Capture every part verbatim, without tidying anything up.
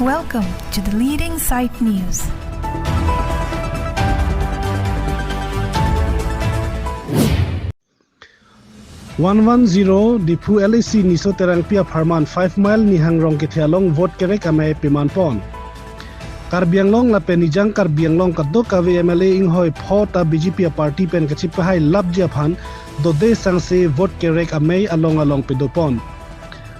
Welcome to the leading site news. One one zero Diphu L A C Niso Terangpi apharman five mile Nihang Rongkethe along vote kerek amei peman pon. Karbi Anglong lapen Nijang Karbi Anglong kadokave M L A inghoi pho ta B J P aparty pen kachipahai lapji aphan dode sangse vote kerek amei along along pedo pon.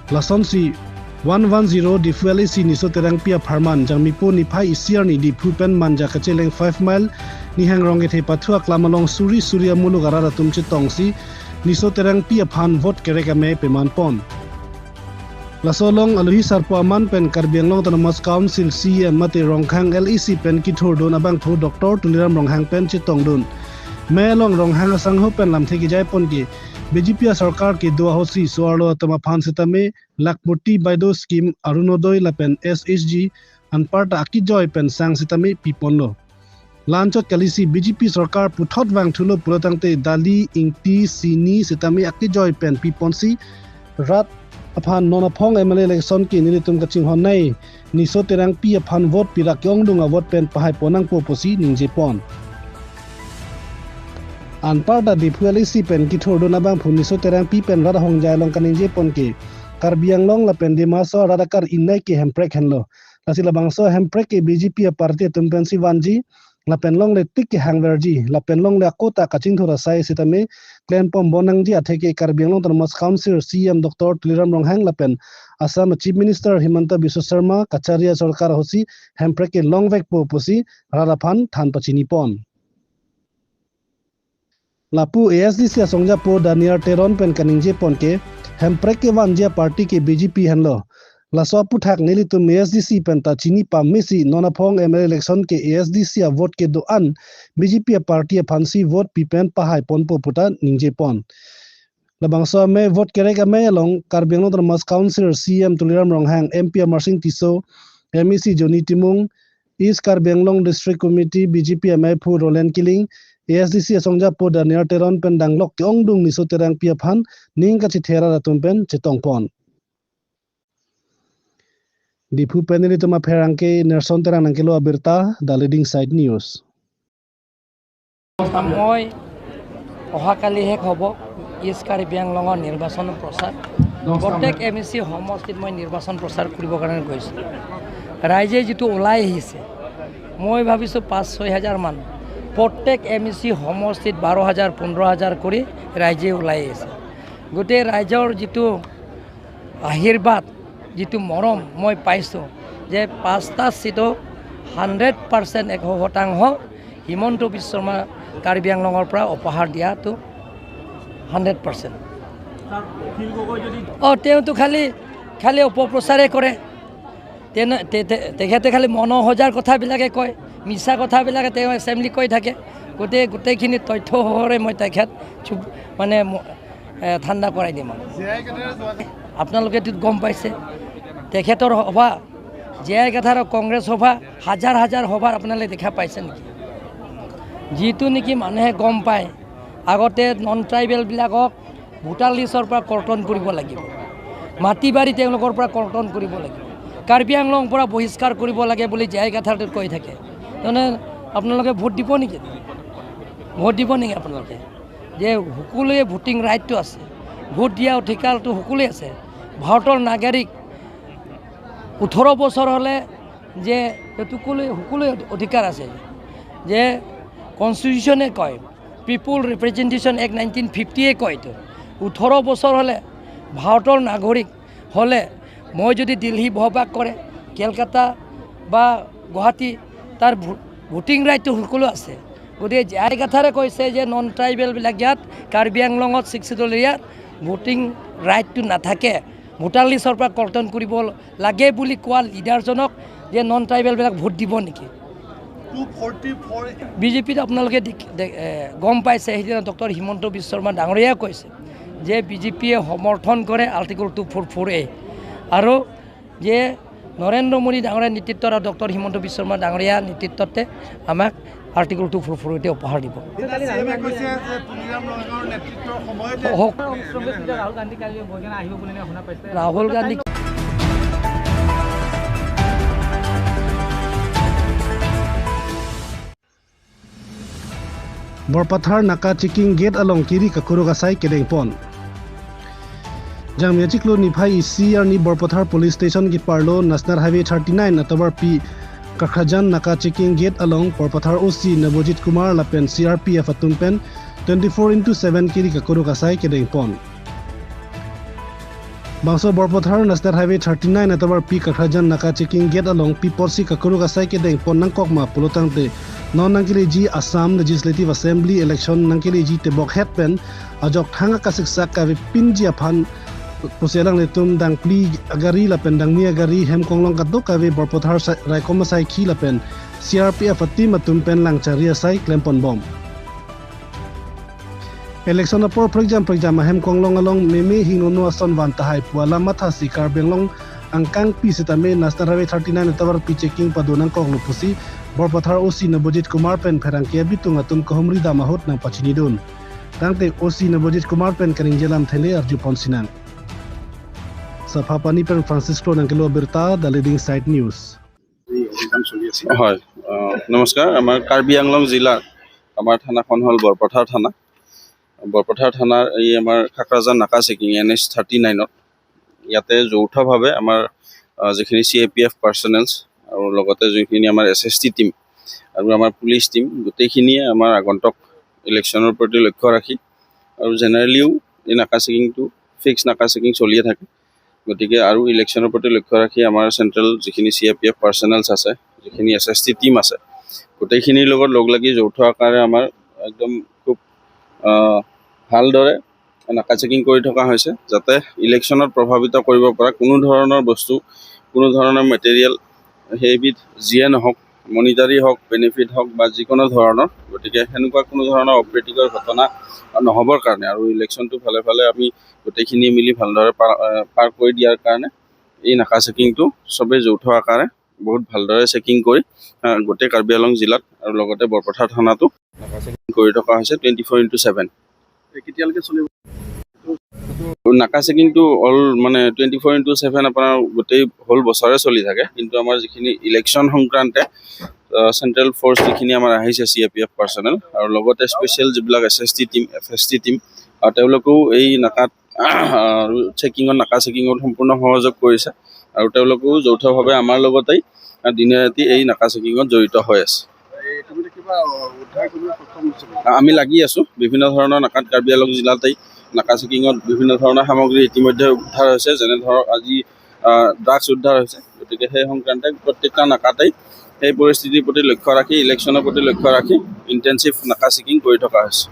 Lasonsi one one zero Diphu L A C Niso Terangpi apharman Jangmipo niphai isi arni Diphu pen Manja kacheleng five mile Nihang Rongkethe pathu aklam along suri suri amuluk arat atum chetongsi Niso Terangpi aphan vote kerek amei peman pon. Laso along alohi sarpo aman pen Karbi Anglong Autonomous Council C E M mate Ronghang L A C pen kithurdun abangphu Doctor Tuliram Ronghang pen chetongdun. Mei along Ronghang asangho pen lamthe kejai pon ke B J P asorkar kedo ahosi so-arlo atum aphan setame Lakhpati Baideo scheme, Orunodoi lapen S H G anparta akejoi pen sang setame piponlo. La-anchot kalisi B J P sorkar puthot vangthulo pulotangte dali, ingti, sini setame akejoi pen piponsi rat aphan non aphong M L A election ke nelitum kachinghon nei, Niso Terangpi aphan vote pirak ke-ongdung avote pen pahai pon nangpo pusi ningje pon. Anparta Diphu L A C pen kithurdun abangphu Niso Terangpi pen rat ahongjai along kaningje pon ke Karbi Anglong lapen Dima Hasao arat akar ingnei ke Hemprek henlo. Lasi labangso Hemprek ke B J P aparty atum pensi vanji, lapen longle tik kehangverji, lapen longle ako ta kachingthur asai setame klem pon bon nangji atheke Karbi Anglong Autonomous Council C E M Doctor Tuliram Ronghang lapen Assam Chief Minister Himanta Biswa Sarma kachari asorkar ahosi Hemprek kelongvekpo pusi rat aphan than pachini pon. Lapu A S D C asongjapo Daniel Teron pen kaningje pon ke Hemprek kevanji aparty ke B J P henlo. Laso aputhak nelitum A S D C pen ta chini pamesi non aphong M L A election ke A S D C avote kedo-an B J P aparty aphansi vote pipen pahai ponpo puta ningje pon. Labangso amei vote kerek amei along Karbi Anglong Autonomous Council C E M Tuliram Ronghang, M P Amarsing Tisso, M A C Johnny Timung, East Karbi Anglong District Committee B J P ameiphu Roland Killing, A S D C asongjapo Daniel Teron pen danglok ke-ongdung Niso Terangpi aphan ning kachethera atum pen chetong pon. Diphu pen nelitum apherangke Nelson Terang nangkelo abirta, The Leading Site News. মই অহাকালি শেষ হ'ব ইষ্ট কাৰ্বি আংলঙৰ নিৰ্বাচনৰ প্ৰচাৰ। প্ৰত্যেক M E চি সমষ্টিত মই নিৰ্বাচন প্ৰচাৰ কৰিবৰ কাৰণে গৈছোঁ। ৰাইজে যিটো ওলাই আহিছে, মই ভাবিছোঁ পাঁচ ছয় হাজাৰমান, প্ৰত্যেক এম ই চি সমষ্টিত বাৰ হাজাৰ, পোন্ধৰ হাজাৰ কৰি ৰাইজে ওলাই আহিছে। গোটেই ৰাইজৰ যিটো আশীৰ্বাদ, যিটো মৰম মই পাইছোঁ যে পাঁচটা ছিটো হাণ্ড্ৰেড পাৰ্চেণ্ট, এশ শতাংশ হিমন্ত বিশ্ব শৰ্মা কাৰ্বি আংলঙৰ পৰা উপহাৰ দিয়াটো হাণ্ড্ৰেড পাৰ্চেণ্ট। ছাৰ, অখিল গগৈ যদি অ, তেওঁতো খালি, খালি অপপ্ৰচাৰে কৰে। তেনে-, তে-, তে-, তেখেতে খালি মনৰ সজাৰ কথাবিলাকে কয়, মিছা কথাবিলাকে তেওঁ এছেম্বলি কৈ থাকে। গোটেই, গোটেইখিনি তথ্য সহৰে মই তেখেত চুপ, মানে, ম-, এ, ঠাণ্ডা কৰাই দিম আৰু। জে আই কাথাৰে যোৱা আপোনালোকেতো গম পাইছে, তেখেতৰ সভা, জে আই কাথাৰৰ কংগ্ৰেছ সভা, হাজাৰ হাজাৰ সভাত আপোনালোকে দেখা পাইছে নেকি? যিটো নেকি মানুহে গম পায়, আগতে নন ট্ৰাইবেলবিলাকক ভোটাৰ লিষ্টৰ পৰা কৰ্তন কৰিব লাগিব, মাটি বাৰী তেওঁলোকৰ পৰা কৰ্তন কৰিব লাগিব, কাৰ্বি আংলং পৰা বহিষ্কাৰ কৰিব লাগে বুলি জে আই কাথাৰটোত কৈ থাকে। তাৰমানে আপোনালোকে ভোট দিব নেকি? ভোট দিব নেকি আপোনালোকে? যে সকলোৱে ভোটিং ৰাইটটো আছে, ভোট দিয়া অধিকাৰটো সকলোৱে আছে। ভাৰতৰ নাগৰিক ওঠৰ বছৰ হ'লে যে এইটো সকলোৱে, সকলোৱে অধিকাৰ আছে। যে কনষ্টিটিউশ্যনে কয়, পিপুল ৰিপ্ৰেজেণ্টেশ্যন এক্ট নাইনটিন ফিফটিয়ে কয় এইটো, ওঠৰ বছৰ হ'লে ভাৰতৰ নাগৰিক হ'লে মই যদি দিল্লী বসবাস কৰে, কেলকাতা বা গুৱাহাটী, তাৰ ভো-, ভোটিং ৰাইটটো সকলো আছে। গতিকে জে আই কাথাৰে কৈছে যে নন ট্ৰাইবেলবিলাক ইয়াত কাৰ্বি আংলঙত ছিক্স শ্বিডিউল এৰিয়াত ভোটিং ৰাইটটো নাথাকে, ভোটাৰ লিষ্টৰ পৰা কৰ্তন কৰিব লাগে বুলি কোৱা লিডাৰজনক যে নন ট্ৰাইবেলবিলাক ভোট দিব নেকি? Two forty four. B J পিত আপোনালোকে দেখ-, দে-, এ, গম পাইছে, সেইদিনা ডক্টৰ হিমন্ত বিশ্ব শৰ্মা ডাঙৰীয়াই কৈছে যে বি জে পিয়ে সমৰ্থন কৰে আৰ্টিকল টু ফ'ৰ ফ'ৰ এ, আৰু যে নৰেন্দ্ৰ মোদী ডাঙৰীয়াৰ নেতৃত্বত আৰু ডক্টৰ হিমন্ত বিশ্ব শৰ্মা ডাঙৰীয়াৰ নেতৃত্বতে আমাক আৰ্টিকল টু ফ'ৰ ফ'ৰ এ উপহাৰ দিব। এতিয়া চি এম এ কৈছে যে তুলিৰাম ৰংহাঙৰ নেতৃত্বৰ সময়তে হওক। কংগ্ৰেছ নেতা ৰাহুল গান্ধী কালি বৈঠকত আহিব বুলি শুনা পাইছে। ৰাহুল Gandhi Borpathar Naka Checking Gate along kiri kakuruk asai kedengpon. Jangmi achiklo niphai isi arni Borpathar Police Station keparlo National Highway thirty-nine atovarpi Kakrajan Naka Checking Gate along Borpathar O C Nabojit Kumar lapen C R P F atum pen twenty-four into seven kiri kakuruk asai kedengpon. Bangso Borpathar National Highway thirty-nine atovarpi Kakrajan Naka Checking Gate along pi apotsi kakuruk asai kedengpon nangkok ma pulotangte non nangkeleji Assam Legislative Assembly election nangkeleji tebok het pen ajok thang akasiksak kavepinji aphan pusi alanglitum dangphli agari lapen dangni agari hem konglong kadokave Borpathar sa-, raikom asaikhi lapen C R P F a-team atum pen langchari asai klemponbom. Election apor prekjam prekjam ahem konglong along meme hingnono ason van tahai pu alam mathasi Karbi Anglong angkangpi sitame National Highway thirty-nine atovarpi checking pado nangkoklo pusi Borpathar O C Nabojit Kumar pen pherangke abitung atum kahumri dam ahut nangpachinidun. Tangte O C Nabojit Kumar pen kaningje lamthe le arjupon sinang. Saphapani pen Francisco nangkelo birta, The Leading Side News. এই অভিযান চলি আছে। হয়, আহ, নমস্কাৰ। আমাৰ কাৰ্বি আংলং জিলাৰ আমাৰ থানাখন হ'ল বৰপথাৰ থানা। বৰপথাৰ থানাৰ এই আমাৰ কাকৰাজান নাকা চেকিং এন এইচ থাৰ্টি নাইনত ইয়াতে যৌথভাৱে আমাৰ, আহ, যিখিনি চি এ পি এফ পাৰ্চনেলছ আৰু লগতে যিখিনি আমাৰ এছ এছ টি টিম আৰু আমাৰ পুলিচ টিম গোটেইখিনিয়ে আমাৰ আগন্তুক ইলেকশ্যনৰ প্ৰতি লক্ষ্য ৰাখি আৰু জেনেৰেলিও এই নাকা চেকিংটো ফিক্স নাকা চেকিং চলিয়ে থাকে। গতিকে আৰু ইলেকশ্যনৰ প্ৰতি লক্ষ্য ৰাখি আমাৰ চেণ্ট্ৰেল যিখিনি চি এ পি এফ পাৰ্চনেলছ আছে, যিখিনি এছ এছ টি টিম আছে, গোটেইখিনিৰ লগত লগ লাগি যৌথ আকাৰে আমাৰ একদম খুব, আহ, ভালদৰে নাকা চেকিং কৰি থকা হৈছে, যাতে ইলেকশ্যনত প্ৰভাৱিত কৰিব পৰা কোনো ধৰণৰ বস্তু, কোনো ধৰণৰ মেটেৰিয়েল, সেইবিধ যিয়ে নহওক, মনিটাৰী হওক, বেনিফিট হওক বা যিকোনো ধৰণৰ, গতিকে সেনেকুৱা কোনো ধৰণৰ অপ্ৰীতিকৰ ঘটনা নহ'বৰ কাৰণে আৰু ইলেকশ্যনটো ভালে ভালে আমি গোটেইখিনিয়ে মিলি ভালদৰে পাৰ, আহ, পাৰ কৰি দিয়াৰ কাৰণে এই নাকা চেকিংটো সবেই যৌথ আকাৰে বহুত ভালদৰে চেকিং কৰি, আহ, গোটেই কাৰ্বি আংলং জিলাত আৰু লগতে বৰপথাৰ থানাতো নাকা চেকিং কৰি থকা হৈছে টুৱেণ্টি ফ'ৰ ইনটু ছেভেন। এই কেতিয়ালৈকে চলিব? নাকা চেকিংটো অল মানে টুৱেণ্টি ফ'ৰ ইনটু ছেভেন আপোনাৰ গোটেই হোল বছৰে চলি থাকে, কিন্তু আমাৰ যিখিনি ইলেকশ্যন সংক্ৰান্তে, আহ, চেণ্ট্ৰেল ফ'ৰ্চ যিখিনি আমাৰ আহিছে চি এ পি এফ পাৰ্চনেল আৰু লগতে স্পেচিয়েল যিবিলাক এছ এছ টি টিম, এফ এছ টি টিম, আৰু তেওঁলোকেও এই নাকাত, আহ, আৰু চেকিঙত, নাকা চেকিঙত সম্পূৰ্ণ সহযোগ কৰিছে আৰু তেওঁলোকেও যৌথভাৱে আমাৰ লগতেই, আহ, দিনে ৰাতি এই নাকা চেকিঙত জড়িত হৈ আছে। এই তুমি এতিয়া কিবা, আহ, উদ্ধাৰ কৰিবলৈ সক্ষম হৈছে নেকি? আহ, আমি লাগি আছো। বিভিন্ন ধৰণৰ নাকাত কাৰ্বি আংলং জিলাতেই নাকা চেকিঙত বিভিন্ন ধৰণৰ সামগ্ৰী ইতিমধ্যে উদ্ধাৰ হৈছে, যেনে ধৰক আজি, আহ, ড্ৰাগছ উদ্ধাৰ হৈছে। গতিকে সেই সংক্ৰান্তে প্ৰত্যেকটা নাকাতেই সেই পৰিস্থিতিৰ প্ৰতি লক্ষ্য ৰাখি, ইলেকশ্যনৰ প্ৰতি লক্ষ্য ৰাখি ইনটেনচিভ নাকা চেকিং কৰি থকা হৈছে।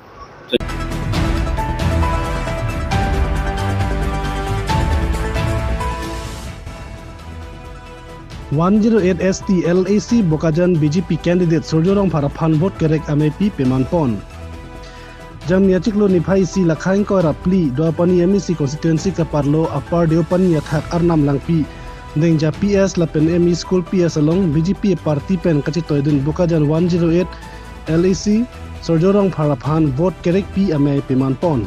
One zero eight S T L A C Bokajan B J P candidate Surjya Rongphar aphan vote kerek ameipi pemanpon. Jangmi achiklo niphai isi Lakha ingkoi ra phli Duarpani M A C constituency kaparlo Upper Deopani athak Arnam Langpi, Dengja P S lapen M E School P S along B J P party pen kachetoidun Bokajan one zero eight L A C Surjya Rongphar aphan vote kerekpi amei pemanpon.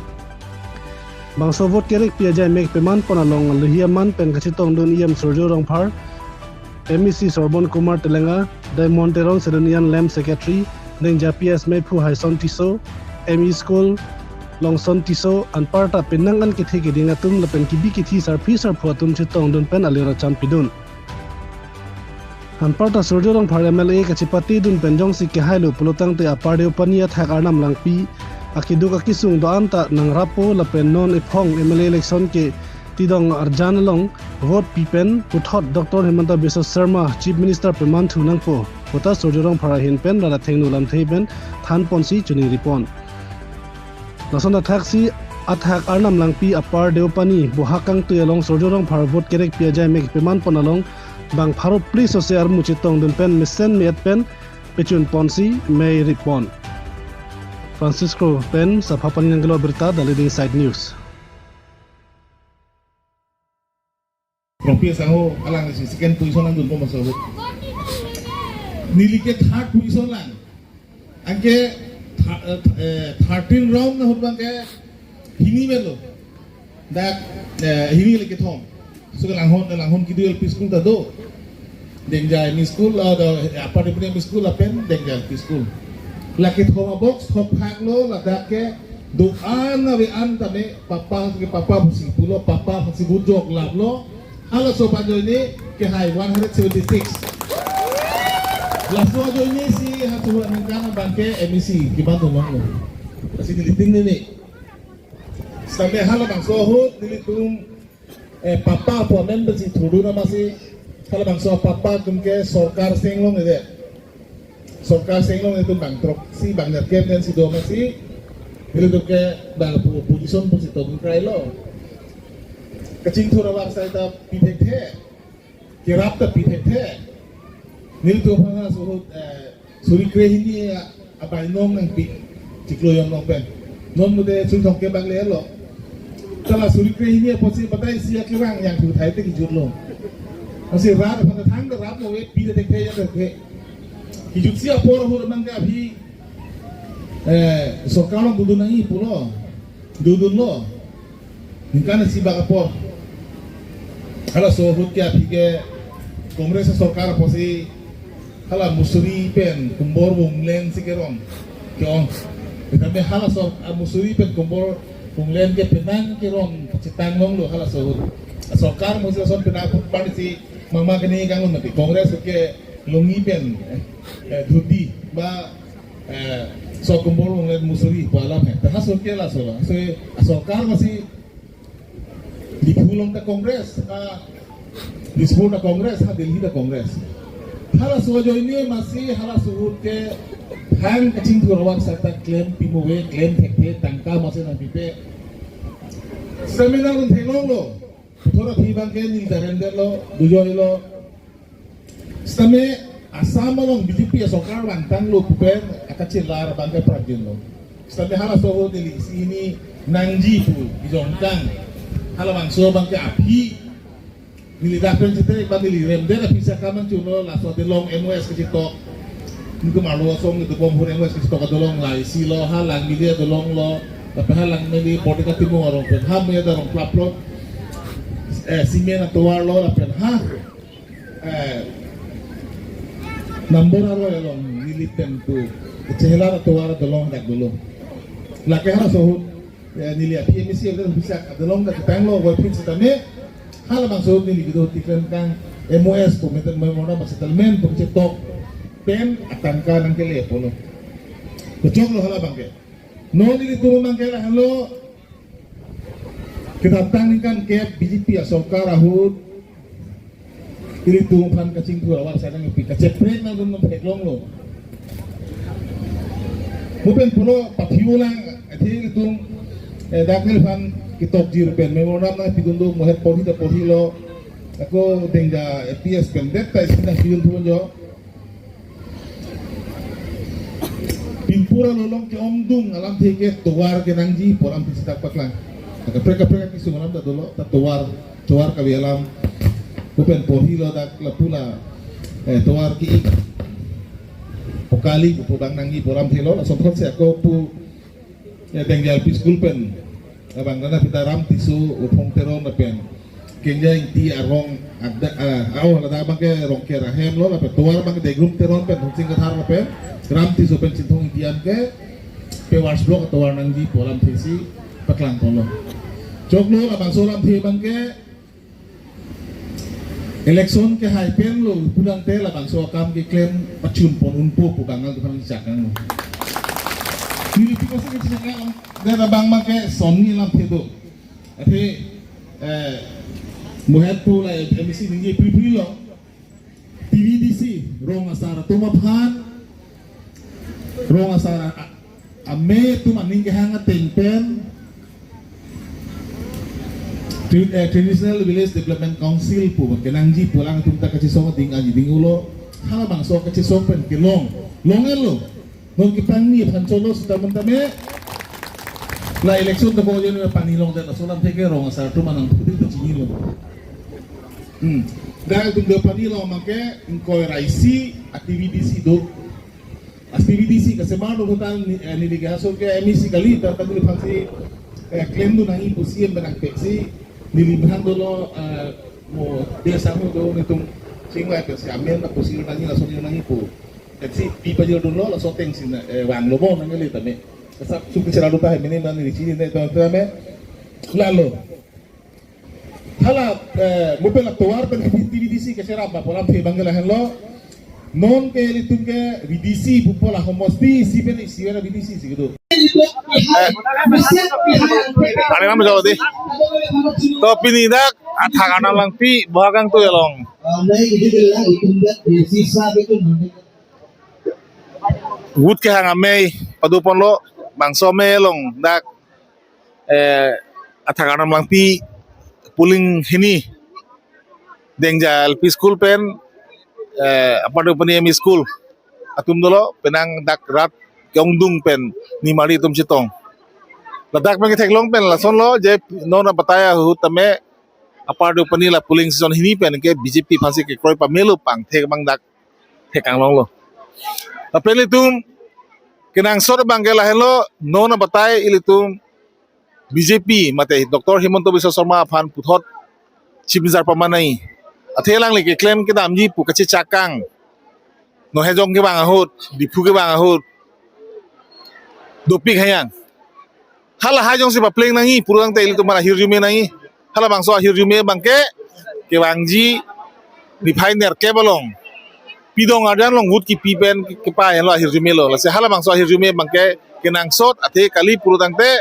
Bangso vote kerekpi ajai mek pemanpon along alohi aman pen kachetongdun E M Surjya Rongphar, M E C Sorbon Kumar Telenga, Diamond Terong Sedonian Lem Secretary, Dengja P S Meiphu Haison Tisso, M E School Longson Tisso, anparta penang an kethe keding atum lapen kebi kethi sarpi sarpo atum chetongdun pen alir acham pidun. Anparta Surjya Rongphar M L A kachepatedun pen jongsi kehailo pulotangte Upper Deopani athak Arnam Langpi akeduk akesung do-an ta nangrapo lapen non ephong M L A election ketidong arjan along vote pi pen puthot Doctor Himanta Biswa Sarma Chief Minister pemanthu nangpo puta Surjya Rongphar ahin pen rat athengno lamthe pen thanponsi choningripon. Lason athaksi athak Arnam Langpi Upper Deopani bohak kangtui along Surjya Rongphar vote kerekpi ajai mek pemanpon along bang pharo phli sose armu chetongdun pen mesen me-et pen pechunponsi mei ripon. Francisco pen Saphapani nangkelo birta, The Leading Side News. Rongpi asangho alang si second position nangdunpo maso. Neli ke third position lang. Anke tha-, eh, thirteen round ahut abangke hini melo. Dak, eh, hini le kethom. So langhon, langhon kedo L P school ta do. Dengja M E School, ah, do, Upper Deopani M E School lapen Dengja L P School. Lake thoma box thok phak lo, ladak ke do-an ave an tame papa ke papa pusi pulo, papa pusi bujok lap lo. Halaso ajoine ke hai one hundred seventy six. Laso ajoine si ha chuhu aningkan abang ke M A C keban tonong lo. Lasi nelitum nini. Sampai halabangso ahut nelitum eh, papa pu amen pensi thudun amatsi, halabangso papa atum ke sorkar senglong ide. Sorkar senglong itum bang throk si bang nerkem den si do amatsi, nelitum ke bang pu-, position pusi tong krai lo. Kachingthur avar sai ta pi thekthe, kerap ta pi thekthe. Nelitum aphan halaso ahut, eh, suri kre hini a-, abainong nangpi, chiklo jon nong pen. Non mode suri thomkep bang le lo. Sala suri kre hini apotsi batai si akevang yang thu thai te kijut lo. Lasi rat aphan thang ta rap mo ve, pi ta thekthe ya thekthe. Kijutsi apor ahut abang ke aphi, eh, sorkar along dodun nangji pulo. Dodun lo. Ningkan isi bak apor. Halaso ahut ke aphi ke Congress sorkar apotsi hala Mussoorie pen Kumbor Wunglen si kerong ke-ong. Tame halaso a-Mussoorie pen Kumbor Wunglen ke penang kerong chetang longlo halaso ahut. Sorkar musi ason penang put party si mama kene kang lo mati. Congress ke lungi pen, eh, eh, dhoti ba eh, so Kumbor Wunglen Mussoorie pu alam he. Pen halaso ke laso lo. So, sorkar amatsi Diphu along ta Congress, ha, Dispur ta Congress, ha, Delhi ta Congress. Halaso ajoine amatsi, halaso ahut ke, hang kachingthur avar sai ta klem pi mo ve, klem thekthe, tangka amatsi nangpipe. Seminar un theklong lo, thora phi abang ke neli ta rem det lo, dujoi lo, Sitame Assam along B J P asorkar vangtang lo pu pen akachelar abang ke prajin lo. Sitame halaso ahut neli isi hini nangji pu ijongkang. Halabangso abang ke aphi neli dak pen chete ba neli rem det aphi si akam nangchun lo, laso adelong M O S kachetok. Nelitum arlo asong nelitum Bomhur M O S kachetok adelong la isi lo, ha Langmili adelong lo, lapen ha Langmili Borteka Timung arong pen ha me adarong plap lo. Eh, cement atovar lo lapen ha eh, number arlo along neli pen pu chehelar atovar adelong dak dolo. Lake halaso ahut, eh, neli aphi M A C dak bisa adelong dak tanglo wai phin sitame halabangso ahut neli kedo tiklem kang M O S pu meten memorandum of settlement pu chetok pen atangka nangkele pulo. Kechok lo hala abang ke. Non nelitum abang ke lahenlo kedamtang ningkan kep B J P asorkar ahut ilitum aphan kachingthur avar sai nangpi kacheprek nangdun nangpheklong lo. Mo pen pulo pathi ulang athe ilitum, eh, dak neliphan ketokjir pen memorandum nangpidun do mo het porhi ta porhi lo. Ako Dengja A P S pen det ta isi nangpidun thun jo. Pinpur along ke-ongdung alamthe ke tovar kenangji pu alamthe si dak paklang. Kaprek kaprek kesung alam ta dolo, ta tovar, tovar kave alam. Mo pen porhi lo dak lapu la, eh, tovar ke-ik pokali pu abang nangji pu alamthe lo, lason thotsi ako pu Ya, Dengja L P School pen abang nana pita Ram Tisso, Uphong Teron lapen Kengja Ingti arong ada, ah, oh, ladak abang ke Rongker ahem lo, lapen tovar abang ke Degrum Teron pen Hunsing Kathar lapen Ram Tisso pen Chinthong Ingti an ke pavers block tovar nangji pu alamthe si paklang pon lo. Choklo labangso alamthe abang ke election kehai pen lo pulang te labangso akam keklem pachun pon unpo pu abang nangtumphan chak nang. Neli pi kosa ke chak nang. Dan abang abang ke sonni alamthe do. Athe, eh, mo het pu la M A C ningje pri pri lo. T V D C, rong asar atum aphan, rong asar a-, a-, ame atum aning kehang ateng pen, Tra-, eh, Traditional Village Development Council pu kenangji pu alang atum ta kachesong ading aji ding ulo, halabangso kachesong pen kelong, long-et lo, non kepangni aphan cholo sita montame, la election ta ko jon pani longdet laso alamthe ke rong asar atum anang pudin ta chinilo. Hmm. Dak atum do pani long abang ke ingkoi ra isi a-T V D C do. A-T V D C kasemar do kota ni, eh, neli ke aso ke M A C kali, ta ta neli aphansi, eh, klemdun nangji pu C M pen nangpek si, neli mehang dolo, eh, mo desa mo do nelitum chingvai pensi amen na pusi nangji laso nangji pu. Si pi pajir dunlo, laso ateng si na, eh, vanglo bo nangli tame. Sap suki sera lupa hai mini mani risi ne tame tame. Lalo. Hala, eh, mo pen la tovar pen T V D C ke sera ba polam the bangke lahenlo. Non ke ilitum ke V D C pupo la homosti isi pen isi pen V D C si gitu. Eh, ada nama jawab deh. To pini dak athak Arnam Langpi, Bohag Angtui along. Vote kehang amei padoponlo, bangso amei along dak, eh, athak Arnam Langpi polling hini Dengja L P school pen, eh, Upper Deopani M E school atum dolo, penang dak rat ke-ongdung pen nimari atum chetong. Ladak pen ketheklong pen lasonlo je non abatai ahut tame Upper Deopani la polling station hini pen ke B J P aphansi kekroi pamelo, pangthek abang dak thek anglonglo. Lapen ilitum kenangsot abangke lahenlo, non abatai ilitum B J P mate Doctor Himanta Biswa Sarma aphan puthot Chief Minister pamanai. Athe alangli keklem kedamji pu kachechak kang. Nohejong kevang ahut, Diphu kevang ahut, dopik hayang. Hala hajong si papleng nangji, purutangte ilitum ahirjume nangji. Halabangso ahirjume abangke kevangji niphai nerkep along pidong arjan along vote kipi pen kepahenlo ahirjumelo. Lasi halabangso ahirjume abangke kenangsot athe kali, purutangte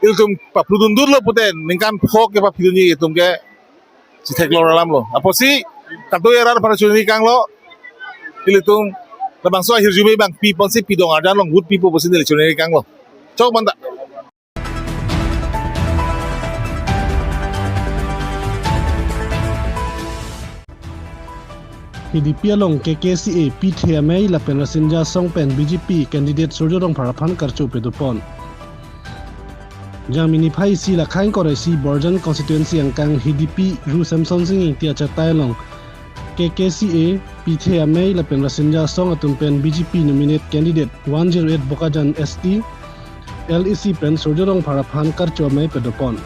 ilitum paplu dundunlo pute ningkan pho kepaphidunji itum ke si theklong alamlo. Apotsi katu erar para chunri kanglo, ilitum labangso ahirjume abang piponsi pidong arjan along vote pipo pusi neli chunri kanglo. Chok banta. Hidipi along K K C A pithe amei lapen Rasinja Asong pen B J P candidate Surjya Rongphar aphan karcho pedopon. Jangmi niphai isi lakhang korai si Borjan constituency angkang Hidipi Ru Semsonsing Ingti achatai along K K C A pithe amei lapen Rasinja Asong atum pen B J P nominate candidate one zero eight Bokajan S T L A C pen Surjya Rongphar aphan karcho amei pedopon.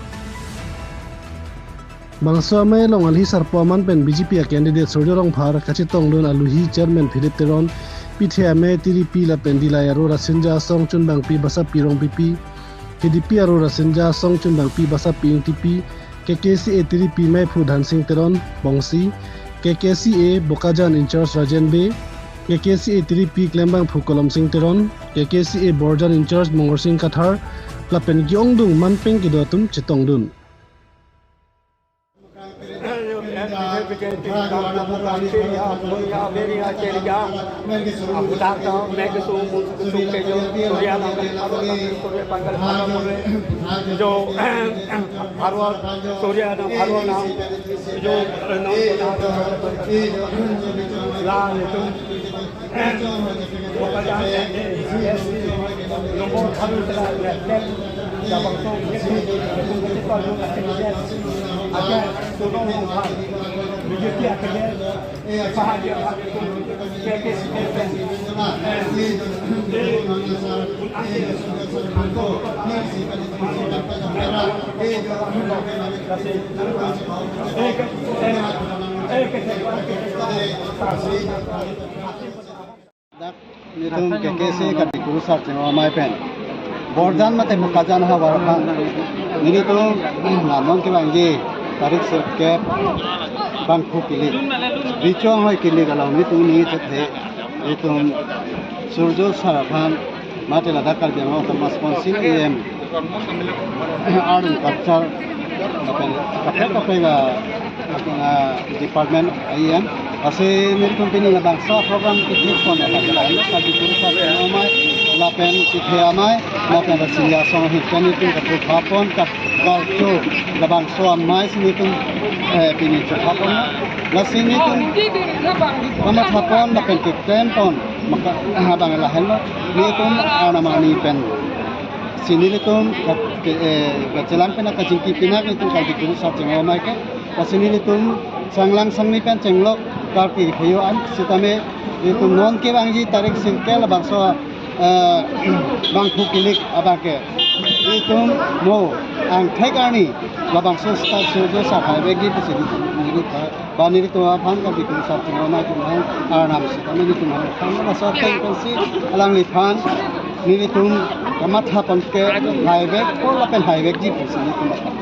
Bangso amei along alhi sarpo aman pen B J P a candidate Surjya Rongphar kachetongdun aluhi chairman Philip Teron, pithe amei tiripi lapen Dillai aro Rasinja Asong chunbangpi Basapi Rongpipi, Hidipi aro Rasinja Asong chunbangpi Basapi Ingtipi, K K C A tiripi meiphu Dhansing Teron, Bongsi, K K C A Bokajan in-charge Rajen Bey, K K C A tiripi klembangphu Kolomsing Teron, K K C A Borjan in-charge Mongorsing Kathar, lapen ke-ongdung manpeng kedo atum chetongdun. Dak nelitum K K C A kardikuru sar chingrum amei pen Borjan mate Bokajan havar aphan nelitum non kevangji tarik sirkep bangphu kilik, Recho Anghoi kilik along nelitum ningje chethe, nelitum Surjya sar aphan mate ladak Karbi Anglong Autonomous Council A M Art and Culture, lapen kaprek kaprek a, a, department A M. Lasi nelitum pini labangso program picnic pon lapen kardikuru sar chingrum amei, lapen pithe amei, lapen Rasinja Asong ahin pen nelitum kaprek aphan ka, karcho labangso amei si nelitum, eh, pini chokha pon. Lasi nelitum pamathapon lapen keklempon maka abang lahenlo, nelitum arnam arni pen si nelitum ke, eh, kachelang pen kachingki pinak nelitum kardikuru sar chingrum amei ke. Lasi nelitum sanglang sangni pen chenglok karki pheyo an sitame nelitum non kevangji tarik sirkep labangso, eh, bangphu kilik abangke nelitum mo angthek arni labangso star Surjya sar hai vekji pusi nelitum Ba nelitum aphan Karbi Kurusar Chingrum Amei atum aphan arnam sitame nelitum aphan laso ateng pensi alangliphan nelitum kamatha pon ke haivek ko lapen haivekji pensi nelitum aphan.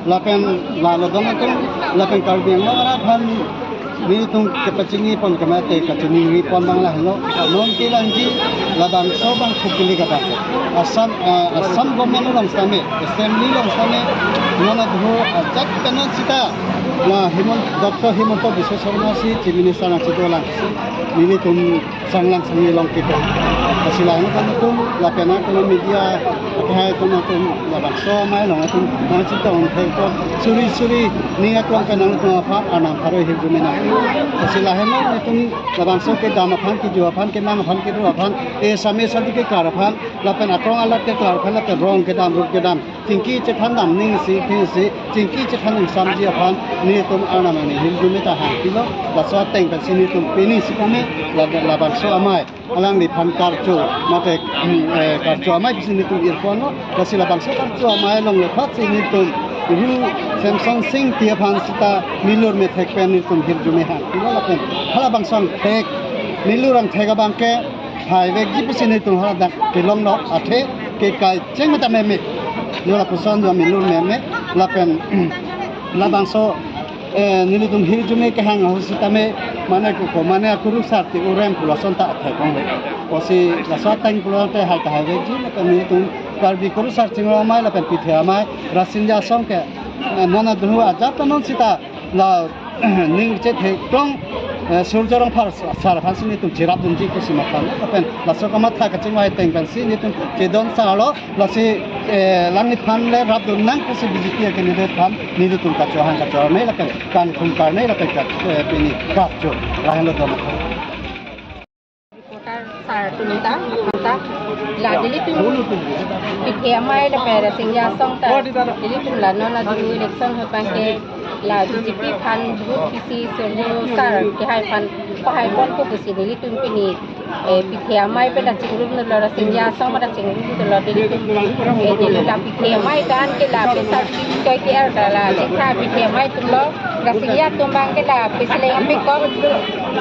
Lapen lalo dong atum, lapen Karbi Anglong arat aphan nelitum kepachini pon kemate kachiningri pon abang lahelo. Non kelangji labangso abang khukili kata. Assam, eh, Assam government along sitame, assembly along sitame, non adho ajat kanon sita, la Himant, Doctor Himanta Biswa Sarma si Chief Minister nangchido lang. Nelitum sanglang sangni long kita. Lasi lahenlo atum, lapen atum media, akhai atum atum, labangso amei along atum, nangchitong thek ko, suri suri, ning aklong pen nangtum aphan, arnam pharo hirjume nang. Lasi lahenlo atum, labangso kedam aphan, kejo aphan, kenang aphan, kedo aphan, e same sadi kekar aphan, lapen akrong alat kekar aphan, lapen rong kedam, rup kedam, chingki chethan dam ning si, ning si, chingki chethan ingsamji aphan, nelitum arnam arni hirjume ta hangpilo, laso ateng pensi nelitum pini sitame, la, labangso amei, alangliphan karcho, mate, mm, eh, karcho amei pensi nelitum irponlo, lasi labangso karcho amei along lephat si nelitum, Ru Semson Sing ti aphan sita milur methek pen nelitum hirjume hangpilo lapen, halabangso angthek, milur angthek abang ke, haivekji pensi nelitum haladak kelonglo, athe kekai cheng mata meme. Jo lapuson jo milur meme, lapen labangso, eh, nelitum hirjume kehang ahut sitame, mane koko, mane akurusar ti urem pulo ason ta athai kong le. Pusi laso ateng pulote hai ta haivekji, lapen nelitum Karbi Kurusar Chingrum Amei lapen Pithe Amei, Rasinja Asong ke, eh, non adhu ajat non sita, la ning chetheklong, eh, Surjya Rongphar sar aphan si nelitum cherapdunji pusi matha, lapen laso kamatha kachingvai ateng pensi nelitum chedon salo, lasi, eh, alangliphan le rapdun nang pusi B J P a-candidate aphan nelitum kachohang kachohang amei lapen kankhung karne lapen ka, eh, pini karcho lahenlo dam. Reporter sar atum ta, mata, la nelitum Pithe Amei lapen Rasinja Asong ta, nelitum la non adhu election ahut abang ke la B J P aphan vote pisi Surjya sar kehai aphan pahai ponpo pusi nelitum pini, eh, Pithe Amei pen ta chingrumdunlo, Rasinja Asong pen ta chingrumdunlo, nelitum, eh, neli la Pithe Amei kan ke la pisa choi ke-er ta la chingthang Pithe Amei atumlo, Rasinja atum abang ke la piseleng apikok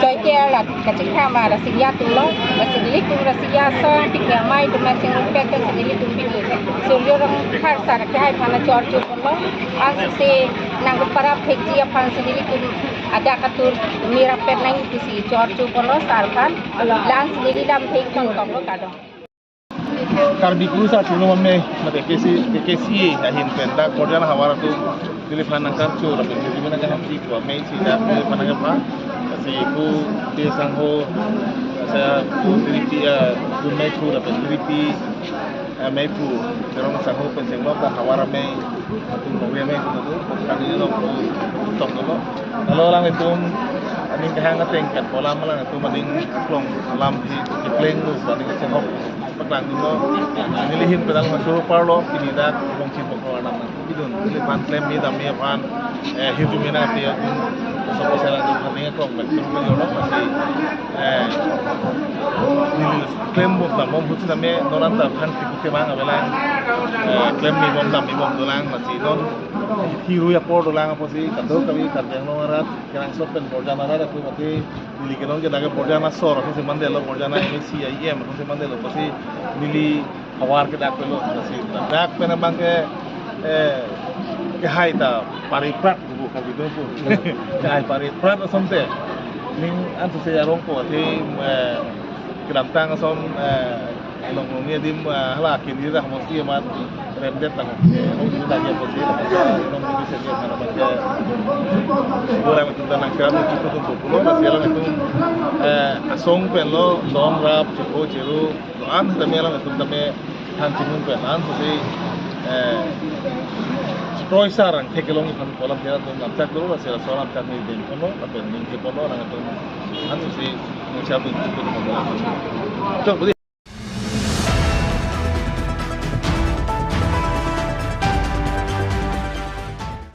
choi ke-er la kachingthang ma Rasinja atumlo, lasi nelitum Rasinja Asong Pithe Amei atum nangchingrumpet pensi nelitum pini Surjya Rongphar sar kehai aphan chorcho ponlo, ansi nangparap thekji aphan si nelitum adak atur mirap pet nang pusi chorcho ponlo sar aphan, la-ansi neli lam thek pon tonglo, kardom. Karbi Kurusar Chingrum Amei, mate K C, K C A ahin pen dak Borjan havar atum neliphan nangkarcho lapen neli nangkaham si ko amei si dak neliphan nangkapha. Lasi ko te sangho, sa ko tiripi, eh, ko meiphu lapen tiripi, eh, meiphu, terong sangho pen chenglok ta havar amei, atum nongri amei atum atum, kani nong ko tong dolo. Lalo alanglitum aning kehang ateng kat polam alanglitum aning aklong alam hi kepleng lo, aning kachenghok paklang dolo. Neli ahin pedang masuk parlo, pini dak longchin pokro anam nang. Bidun, neliphan klem me dam me aphan, eh, hirjume nang ati atum, sopo sela atum aphan ning aklong pen tum pen yolo pasi, eh, neli klem bom dam bom ahut sitame non anta aphan tiku kemang avelang, eh, klem me bom dam me bom dolang, lasi non hiru apor dolang apotsi kadokave Karbi Anglong arat, Kerangsot pen Borjan arat atum ati, neli kelong ke dak Borjan asor atum si mandetlo, Borjan M A C, E M atum si mandetlo, pasi neli havar ke dak pelo, lasi dak pen abang ke, eh, kehai ta pariprat bubu kali do pu. Kehai pariprat asonte. Ning ansi se arong ko ati, eh, kedamtang ason, eh, Longlongni adim, eh, hala kini dah mesti amat remdet tang. Long ini lagi apa sih? Long ini saja karena baca. Orang itu dan nangkram itu tuh pulo, lasi alanglitum, eh, asong pen lo, dom rap, chipo chiru, an tame alanglitum tame than chinung pen, ansi, eh, kroisa rang theklong iphan kolam tera tum lamchak dulu, lasi laso lamchak ni din kono, lapen ning ke kono, alanglitum, ansi, nungsi atum, chok,